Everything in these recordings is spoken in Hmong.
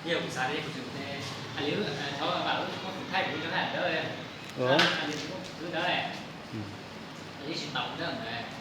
Yog kuv xav tias kuv tseem hais li, thov pam lub kuv thaij kuv rau hais dawb, hais li kuv twb dawb, li tsis tau dawb ntawd.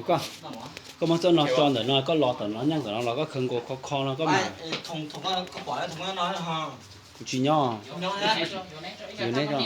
Koj, koj muab txoj no tso ntawm no, koj los tom no, nyob ntawm no los koj khaws nkaus kho kho no koj mam. Kuv tsis nyob. Yus neb tso.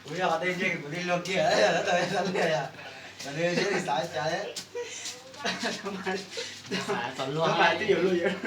Kuv yog tej nyeej kuv li luag kiag, tau li yog, nws siab li xav cas li. Tus mas twb yuav luag yawm.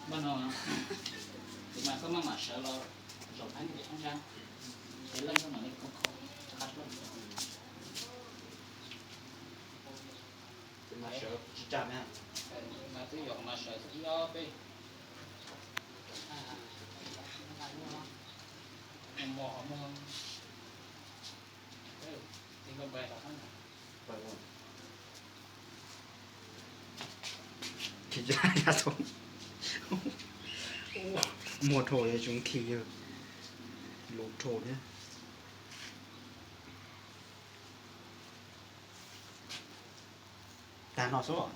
Npaj no, tus mas koj maj mam sawv los zaum pab ntim thoob ntsa, es leej koj mam li khov kho qab suab. Tus mas sawv tsis tsa na. Mas twb yog mas sawv ib ob peb. Mus mos ho muag. Muag dhau yog tsoov khi yawg, luv dhau thiab. Tag no xwb.